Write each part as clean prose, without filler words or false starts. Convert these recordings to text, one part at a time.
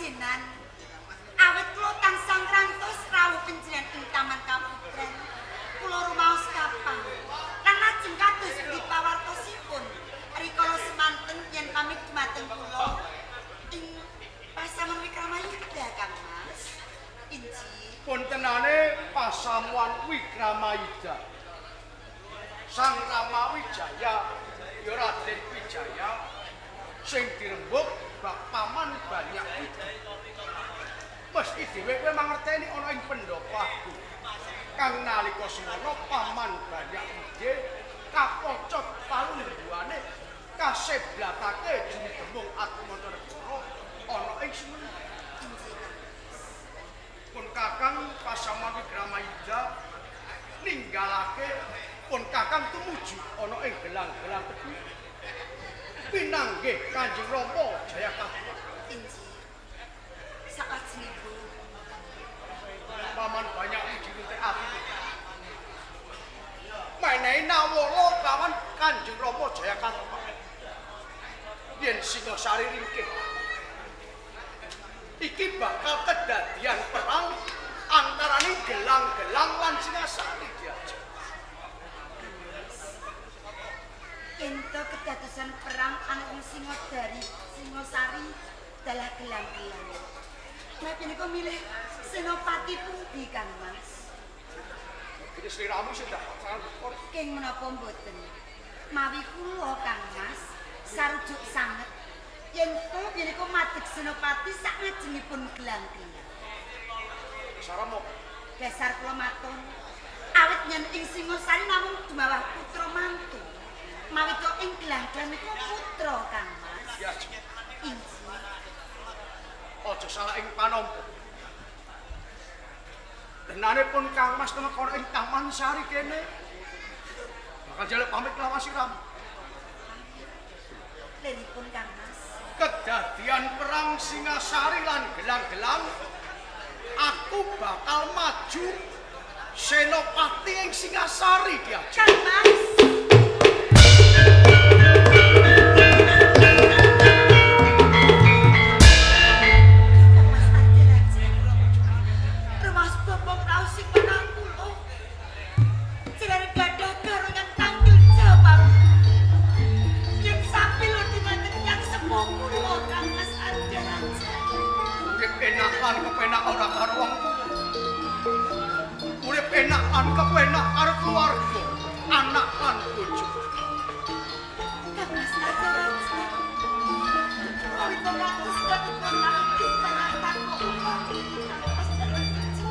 Kejenan. Awit kula tansah ngrantos rawuh panjenengan ing Taman Kaputren. Kula rumaos kapang. Lan lajeng kados pundi pawartosipun rikala semanten yen pamit dumateng kula ing Pasamuan Wikramayuda Kang Mas. Inji. Puntenane Pasamuan Wikramayuda. Sang Rama Wijaya ya Raden Wijaya sing dirembug bab paman banyak widi. Mesti dhewe kowe mangerteni ana ing pendhapa agung. Kang nalika semana paman banyak widi kapocot palungguhane kaseblatake Juru Demung Atmanegara ana ing Semen. Pun Kakang Pasamuan Wikramayuda ninggalake pun Kakang tumuju ana ing gelang-gelang tebu. Pinanggih Kanjeng Rama Jayakatwa. Inji. Salajengipun paman banyak widi entek ati. Menehi nawala lawan Kanjeng Rama Jayakatwa. Yen Singasari ringkih, iki bakal kedadian perang antarane gelang-gelang lan Singasari diajeng. Ento kedadosan perang ana ing Singodari, Singasari dalah gelang-gelang. Nek punika milih senopati pundi Kang Mas? Iki sliramu sing dak King menapa mboten? Mawi kula Kang Mas sarujuk sanget yen to punika madeg senopati sak ngajengipun gelang-gelang. Dasar apa? Dasar kula matur. Awit yen ing Singasari namung dumawah putra mantu. Mawi to ing gelang-gelang niku putra Kang Mas. Ya. Inji. Aja salah ing panompo. Denane pun Kang Mas tumeka ing Taman Sari kene. Bakal njaluk pamit lawan siramu. Liripun Kang Mas. Kedadian perang Singasari lan gelang-gelang, aku bakal maju senopati ing Singasari diajeng. Kang Mas. Kang Mas Ardaraja. Rumas bobong raos sing menang kula. Jenengan gadah garungan tangkil jawab. Yen sapi lho dimanten yang sepuh kula Kang Mas Ardaraja. Urip enak lan kepenak ora karo wong tuwa. Urip enak lan kepenak karo keluarga, anak lan bojo. Kang Mas Ardaraja. Awit kados katepun lagi panatan kok. Kang Mas Ardaraja.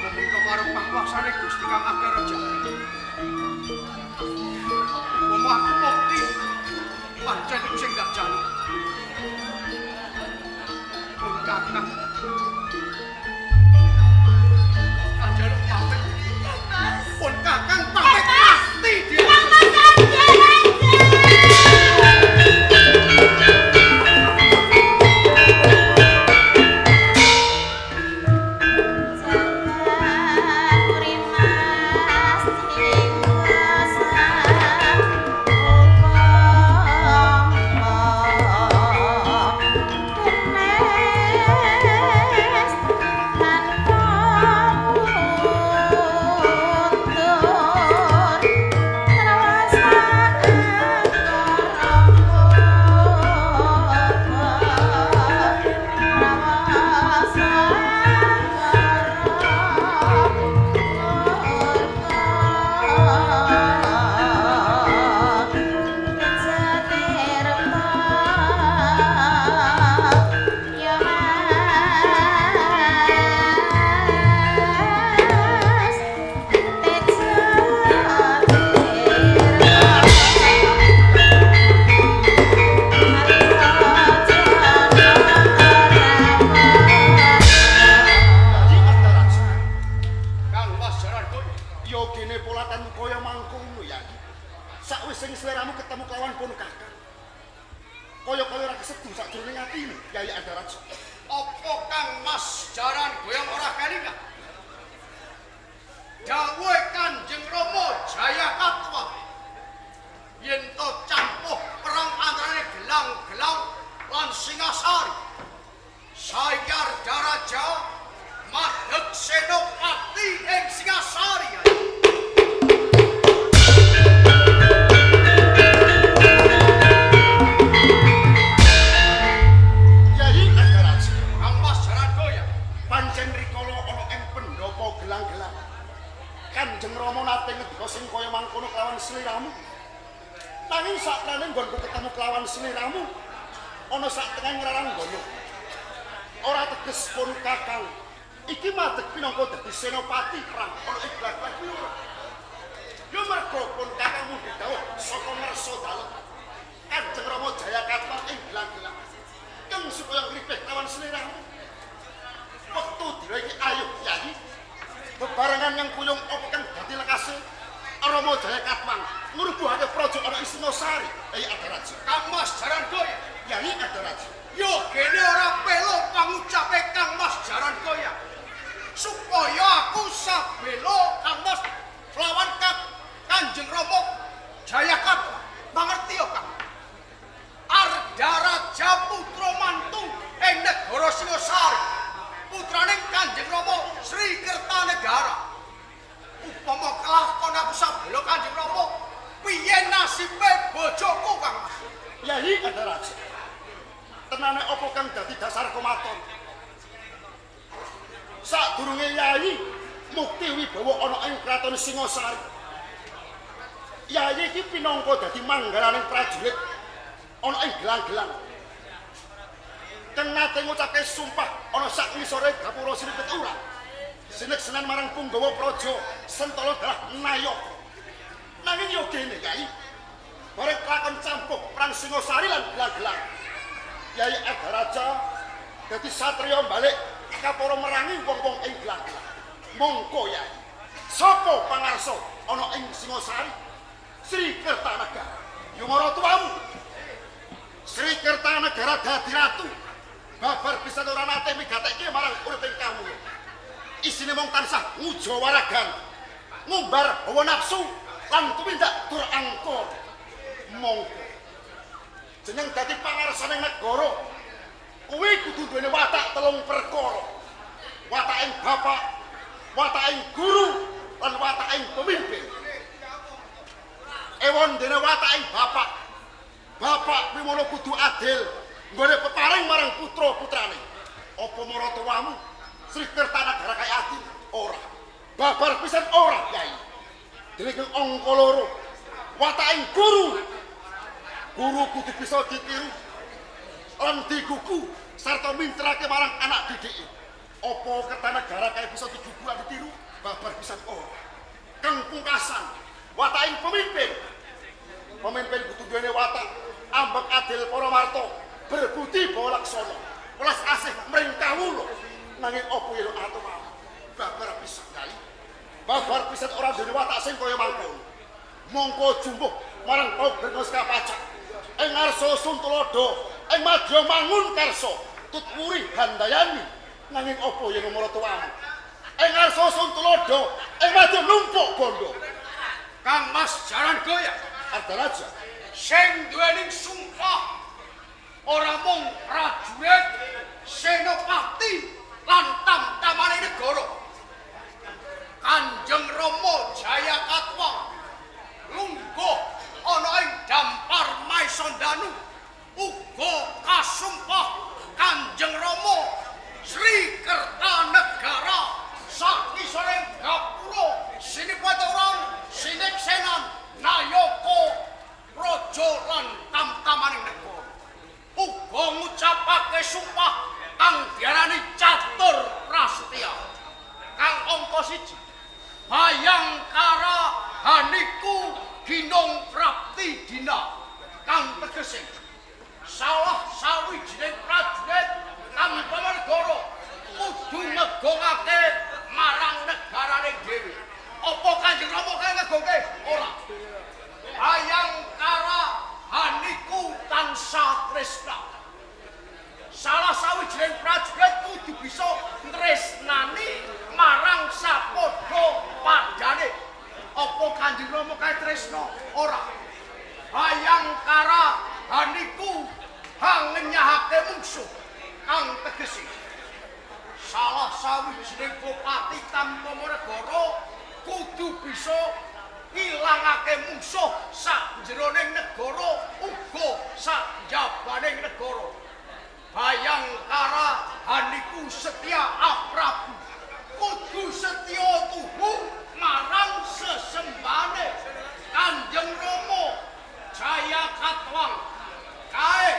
Menika karo panguwasane Gusti Kang Ardaraja. Upama aku mukti pancen iku sing gak jaluk. Pun Kakang njaluk pamit. Kang Mas. Pun Kakang pamit pasti dia. Kang Mas Ardaraja. Kang Mas Jaran Goyong. Ya gene polatanmu kaya mangkono ya. Sakwise sliramu ketemu kelawan pun Kakang. Kaya-kaya ora kesedu sakjroning atine, Kyai Ardaraja. Apa Kang Mas Jaran Goyong ora kelingan? Dawuhe Kanjeng Rama Jayakatwa yen to campuh perang antarane gelang-gelang lan Singasari. Saiki Ardaraja madheg senopati ing Singasari. Yayi Ardaraja, Kang Mas Jaran Goyang. Pancen rikala ana ing pendopo gelang-gelang. Kanjeng Rama nate ngendika sing kaya mangkono kelawan sliramu. Nanging sakliyane nggonku ketemu kelawan sliramu ana sak tengah ngraranggana. Ora teges pun Kakang iki madeg pinangka dadi senopati perang ana ing gelang-gelang kuwi ora. Ya mergo pun Kakang mundhut dawuh saka ngersa dalem Kanjeng Rama Jayakatwang ing gelang-gelang. Keng supaya ngripih kelawan sliramu. Wektu dina iki ayo Yayi. Bebarengan yang kuyung apa kang dadi lekase Rama Jayakatwang ngrubuhake praja ana ing Singasari. Yayi Ardaraja. Kang Mas Jaran Goyang. Yayi Ardaraja. Yo gene ora pelo pangucape Kang Mas Jaran Goyang. Supaya aku sabela Kang Mas lawan Kanjeng Rama Jayakatwang. Mangerti ya Kang? Ardaraja putra mantu ing negara Singasari. Putrane Kanjeng Rama Sri Kertanegara. Upama kelakon aku sabela Kanjeng Rama, piye nasibe bojoku Kang Mas? Yayi Ardaraja. Tenane apa kang dadi dasar komaton? Sadurunge Yayi mukti wibawa ana ing kraton Singasari. Yayi iki pinangka dadi manggalaning prajurit ana ing gelang-gelang. Kang nate ngucapke sumpah ana sak ngisore gapura sinipit ora. Sineksenan marang punggawa praja Sentala dalah Nayaka. Nanging yo gene Yayi, bareng kelakon campuk perang Singasari lan gelang-gelang. Yayi Ardaraja dadi satriya balik kapara merangi wong-wong ing gelang-gelang. Mongko Yayi, sapa pangarsa ana ing Singasari? Sri Kertanegara. Yo maratuwamu. Sri Kertanegara dadi ratu. Babar pisan ora nate migatekke marang uriping kawula. Isine mung tansah nguja waragan, ngumbar hawa nafsu lan tumindak dur angkara. Mongko jeneng dadi pangarsaning negara kuwi kudu duweni watak telung perkara. Wataking bapak, wataking guru, lan wataking pemimpin. Ewon dene wataking bapak. Bapak kuwi mono kudu adil nggone peparing marang putra-putrane. Apa maratuwamu Sri Kertanegara kaya adil? Ora. Babar pisan ora, Yai. Dene kang angka loro, wataking guru. Guru kudu bisa ditiru lan digugu sarta mintrake marang anak didike. Apa Kertanegara kaya bisa digugu lan ditiru? Babar pisan ora. Kang pungkasan, wataking pemimpin. Pemimpin kudu duweni watak ambek adil para marta, berbudi bawa laksana, welas asih mring kawula. Nanging apa yen atumamu? Babar pisan Yai. Babar pisan ora duweni watak sing kaya mangkono. Mongko jumbuh marang paugeran kapacak. Ing ngarsa Suntulada, ing madya mangun karsa, tut wuri handayani. Nanging apa yen maratuwamu? Ing ngarsa Suntulada, ing madya numpuk bondo. Kang Mas Jaran Goyang. Ardaraja, sing duweni sumpah ora mung prajurit senopati lan tamtamane negara. Kanjeng Rama Jayakatwang lungguh ana ing dampar Maisandanu uga kasumpah Kanjeng Rama Sri Kertanegara sak ngisore gapura sinipaturan sineksenan Nayaka raja lan tamtamaning negara. Uga ngucapake sumpah kang diarani Catur Prasetya. Kang angka 1, Bayangkara haniku ginong prapti dina. Kang tegese salah sawijining prajurit tanpa negara kudu ngegongake marang negarane dhewe. Apa Kanjeng Rama kae ngegongke? Ora. Bayangkara haniku tansah tresna. Salah sawijining prajurit kudu bisa tresnani marang sapadha padane. Apa Kanjeng Rama kae tresna? Ora. Bayangkara haniku hangenyahake mungsuh. Kang tegesi salah sawijining bupati tanpa negara kudu bisa ngilangake mungsuh sak jroning negara uga sak njabaning negara. Bayangkara haniku setia Aprabu kudu setya tuhu marang sesembane Kanjeng Rama Jaya Katwang kae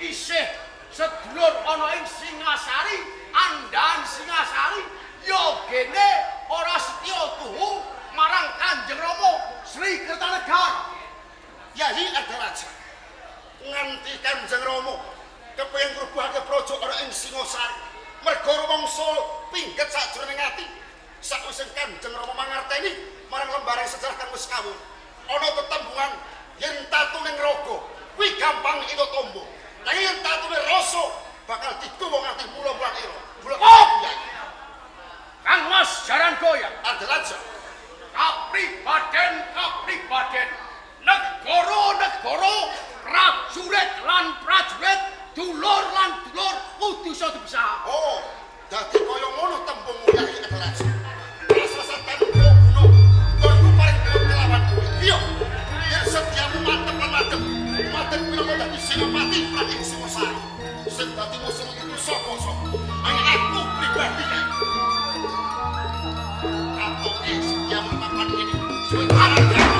isih sedulur ana ing Singasari, andhan Singasari ya gene ora setya tuhu marang Kanjeng Rama Sri Kertanegara. Yayi Ardaraja nganti Kanjeng Rama kepengin ngrubuhake praja ana ing Singasari merga rumangsa pingget sakjroning ati. Sakwise Kanjeng Rama mangerteni marang lembaran sejarah kang wis kawuh ana tetembungan yen tatuning raga kuwi gampang ila tombo, nanging yen tatune rasa bakal digawa nganti mula-mulan ira. Oh! Kang Mas Jaran Goyang Ardaraja kapribaden kapribaden negara-negara prajurit lan prajurit dulur lan dulur kudu iso dipisah. Oh, dadi kaya ngono tembungmu Yayi Ardaraja. Rasa tanpa guna nggonku paring kelawan kowe. Iya, yen setiamu mantep lan madep, madep minangka dadi senopati perang ing Singasari. Sing dadi musuhmu iku sapa-sapa? Anging aku pribadi Yayi. Katoke setiamu papan kene suwe arep. Yeah.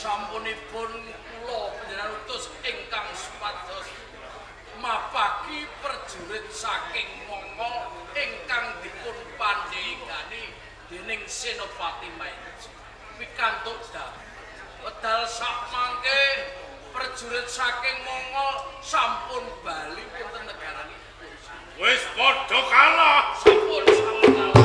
Sampunipun kula panjenengan utus ingkang supados mapagi prajurit saking Mongol ingkang dipun pandhegani dening Senopati Maenji. Pikantuk dawuh wedal sakmangke prajurit saking Mongol sampun bali wonten negaranipun. Wis padha kalah. Sampun sampun kalah.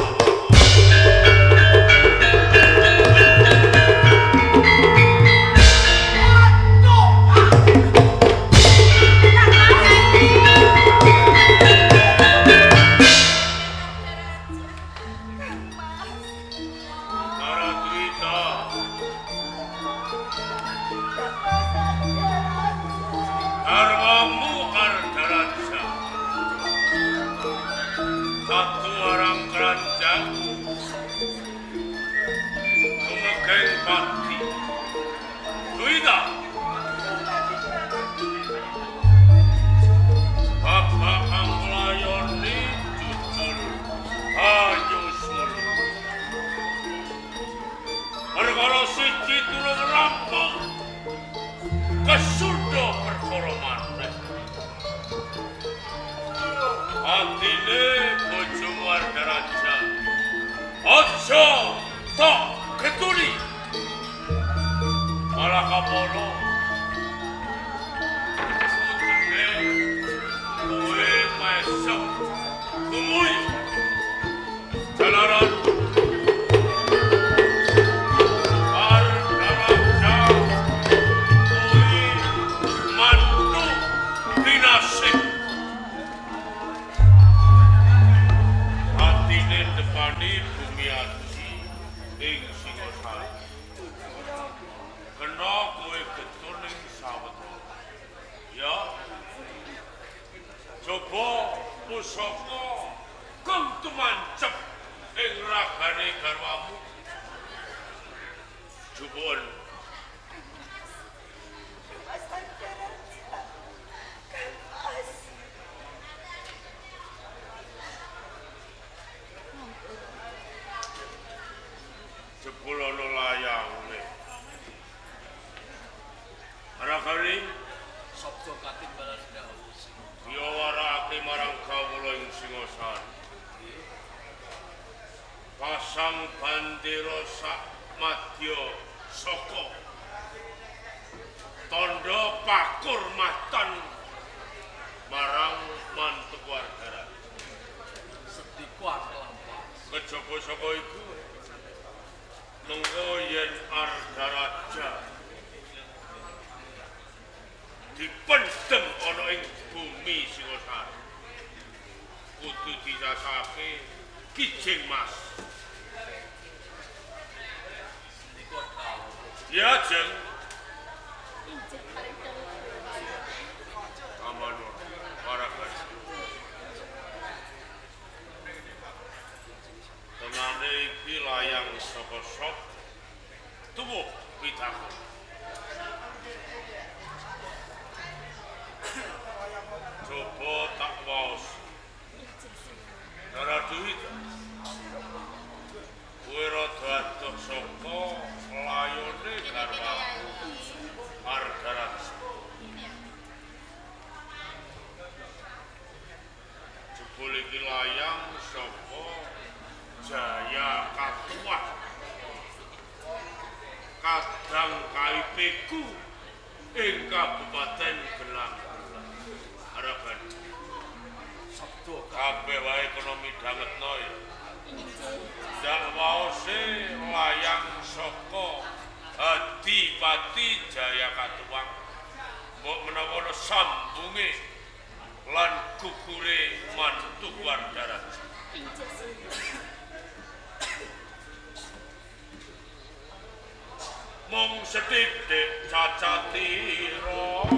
Mung sethithik cacatira.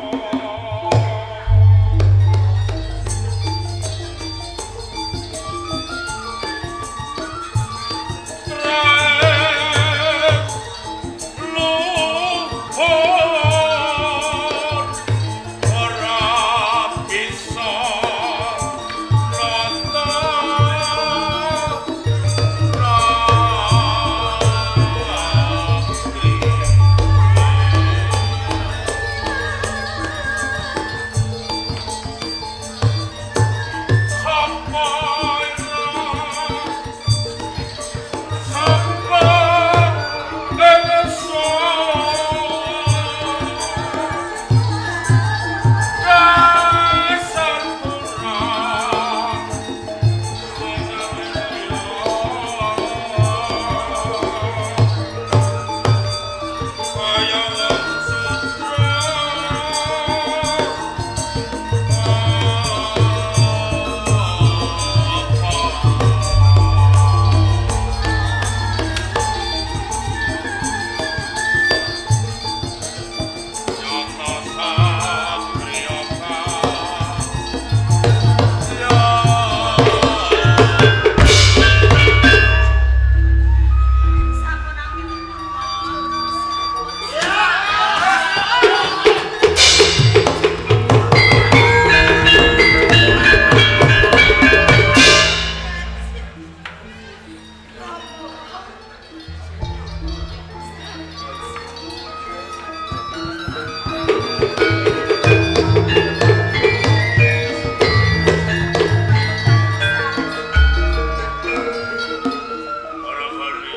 Kaya wong sutra. Nyata satriya ya. Sampun anggenipun Para kali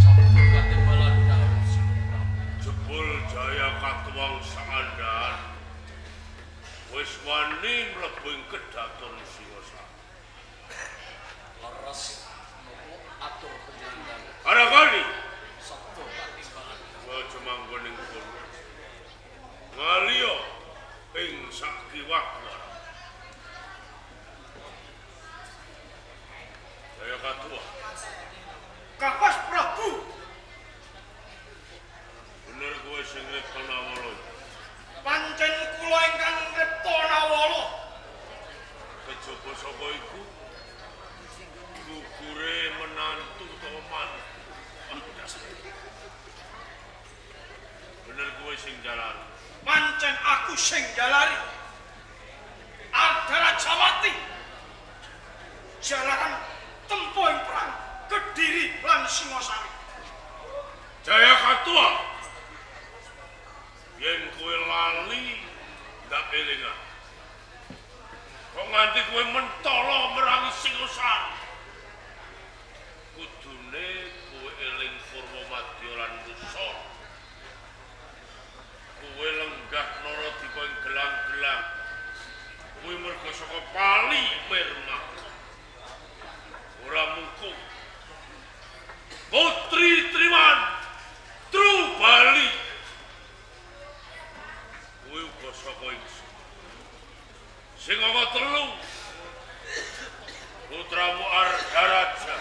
Sabda katimbalan dawuh Sri Prabu. Jebul jaya katuwang saandhan wis wani mlebu ing kedaton Singasari. Leres napa atur panjenengan. Arakani Sabda katimbalan. aja manggon ing kono. Ngaliya ing sakiwa kuwara. Jaya Katua, Kapas Prabu, bener kowe sing ngripta Nawala iki. Pancen kula ingkang ngripta Nawala. Kejaba saka iku gugure menantu utawa mantu. Bener kowe sing jalan. Pancen aku sing jalari. Ardara Jawati. Jalaran tempo ing perang Kediri lan Singosari. Jaya Katua. Yen kowe lali ndak elingan. Kok nganti kowe mentala merangi Singosari. Kudune kowe eling Purwamadya lan Kusara. Kowe lenggah Naradipa ing gelang-gelang. Kuwi merga saka pali Mirmak. Ora mungkung. Putri Triwan Trubali. Kuwi uga saka ingsun. Sing ana telu putramu Ardaraja.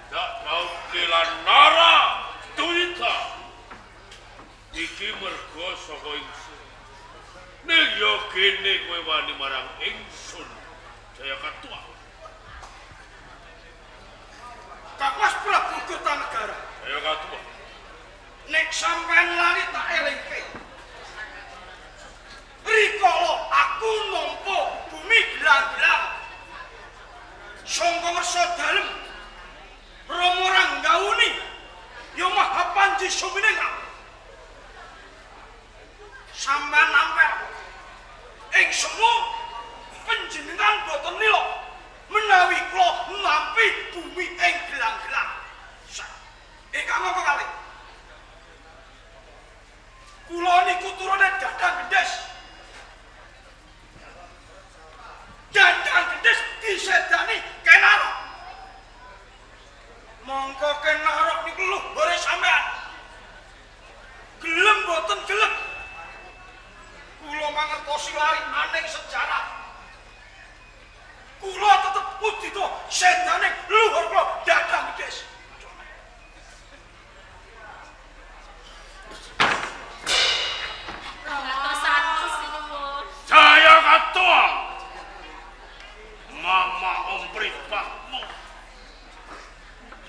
Dak mau kelan Nara Duwita. Iki merga saka ingsun. Ning yo kene kowe wani marang ingsun Jaya Katua. Kapas Prabu Kertanegara. Jaya Katua. Nek sampean lali tak elingke. Rikala aku nampa bumi gelang-gelang. Sangka ngersa dalem Rama Ranggauni ya Maha Panji Suminengah. Sampean nampel ing semu panjenengan boten nila menawi kula nampi bumi ing gelang-gelang. Ingkang angka kalih. Kula niku turune Dadang Gendhes. Dandang Gendhes disedani Kenarok. Mongko Kenarok niku luhure sampean. Gelem boten gelem. Kula mangertosi lari aning sejarah. Kula tetep udita sedane luhur kula Dadang Gendhes. Jaya Katua. Mama om pripatmu.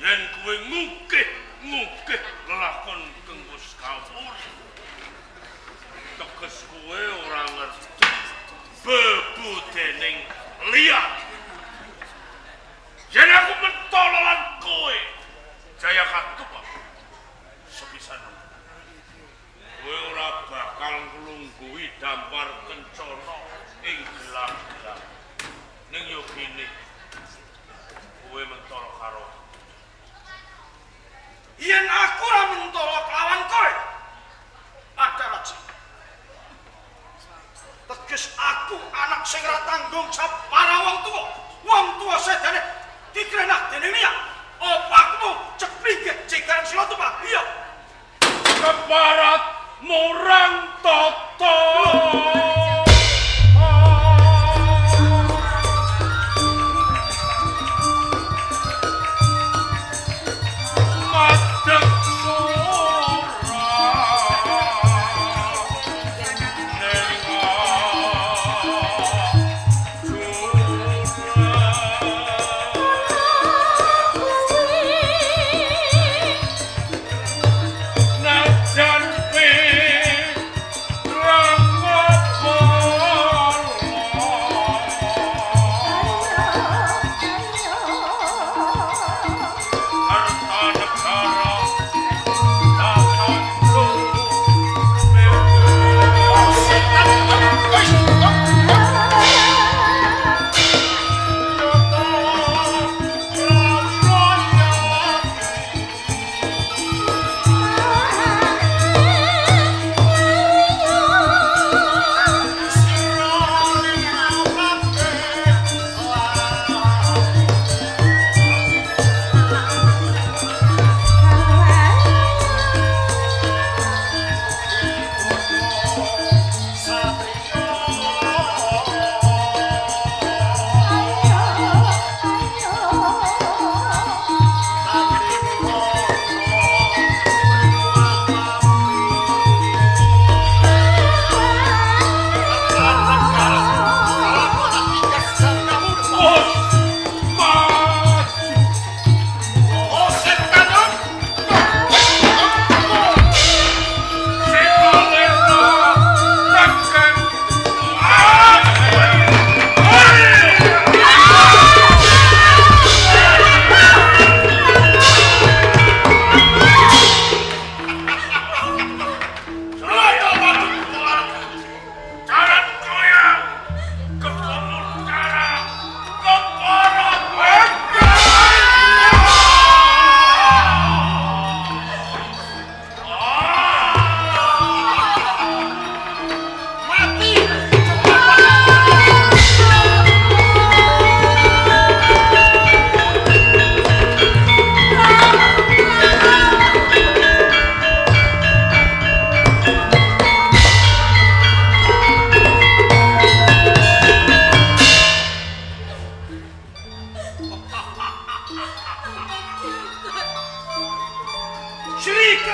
Yen kowe ngungkih-ngungkih lelakon kang wis kawur. Teges kowe ora ngerti bebudening liyan. Yen aku mentolo lan kowe Jaya Katua sepisan kowe ora bakal nglungguhi dampar kencana ing gelang-gelang. Ning yo kene kowe mentolo karo Yen aku ora mentolo kelawan kowe, ada raja. Teges aku anak sing ora tanggung jawab marang wong tuwa. Wong tuwa sedane dikrenah dening liya.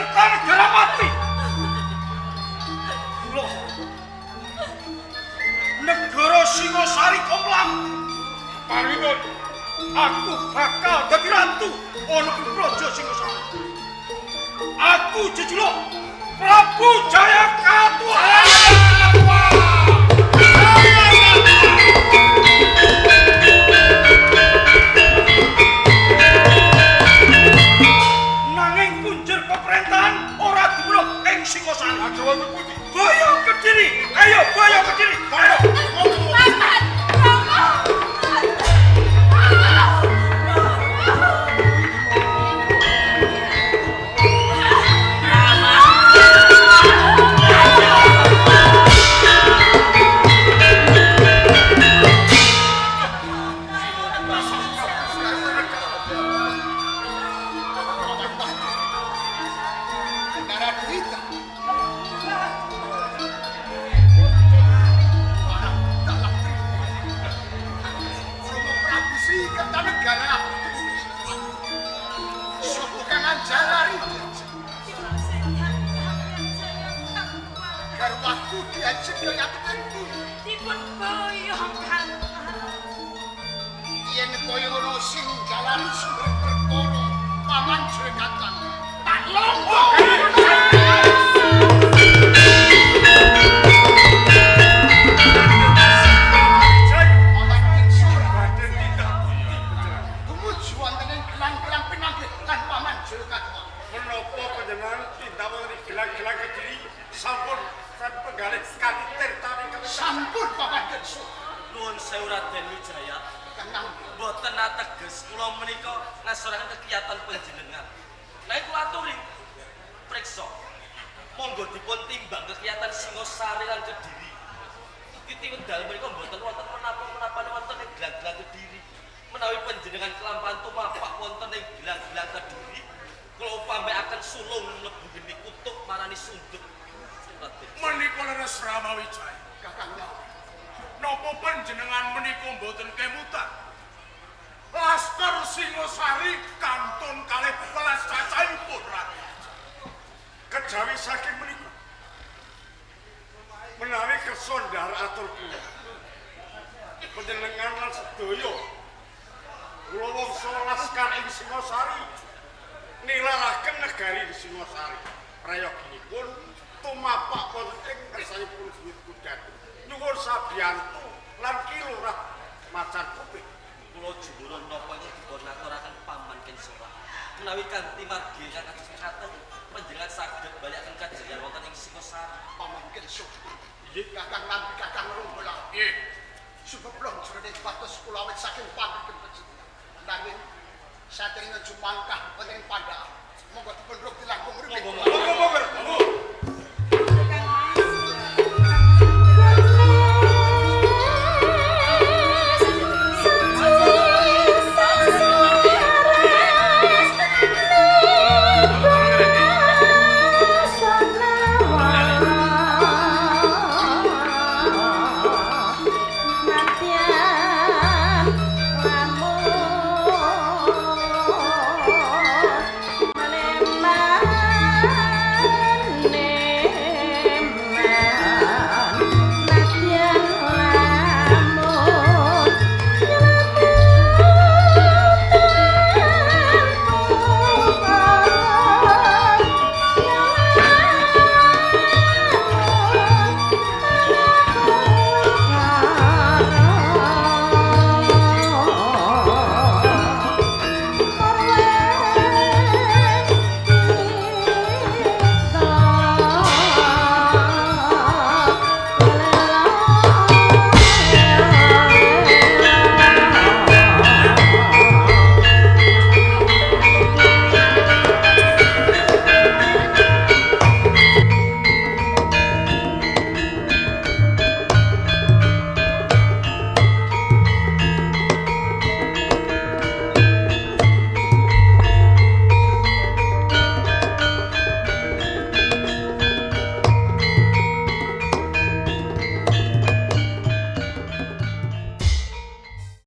Kertanegara mati. Kula negara Singosari komlang. Paringon aku bakal dadi ratu ana ing Praja Singosari. Aku jejuluk Prabu Jayakatwa. Nanging punjer pemerintahan ora dumunung ing Singosari. Boyo Kediri, ayo boyo Kediri. Ayo. Paman, Rama. Dipun boyong Kang. Yen kaya ngono sing jalari sumber perkara paman Jayakatwa. Tak lombo. Tumuju wonten ing gelang-gelang pinanggih lan paman Jayakatwa. Menapa panjenengan tindak wonten ing gelang-gelang Kediri sampun penggalih kanthi tirta ingkang sampun paman Kenso. Nuwun sewu Raden Wijaya. Tenang. Mboten ateges kula menika ngasoraken kegiatan panjenengan. Nanging kula aturi priksa. Monggo dipun timbang kegiatan Singosari lan Kediri. Titi wekdal menika mboten wonten menapa-menapane wonten ing gelang-gelang Kediri. Menawi panjenengan kelampahan tumapak wonten ing gelang-gelang Kediri, kula upamekaken sulung mlebu geni kutuk marani sunduk. Menika leres Rama Wijaya. Kakang. Napa panjenengan menika mboten kemutan? Laskar Singosari kantun kalih welas cacahipun Raden. Kejawi saking menika menawi kersa ndhar atur kula. Panjenengan lan sedaya kula wangsa laskar ing Singosari nilaraken negari Singosari. Prayoginipun tumapak wonten ing ngersanipun Buyut Kudadu. Nyuwun sabiyantu lan Ki Lurah Macan Putih. Kula jumurun napa ingkang dipun aturaken Paman Kensora. Menawi kanthi margi ingkang kados mekaten panjenengan saged balikaken kajayaan wonten ing Singosari. Paman Kenso. Nggih, Kakang nampi Kakang Rombola. Nggih. Sumeplong jroning batos kula awit saking panggen panjenengan. Nanging saderenge jumangkah wonten ing pandhakan. Monggo dipun rukti langkung mriki. Monggo.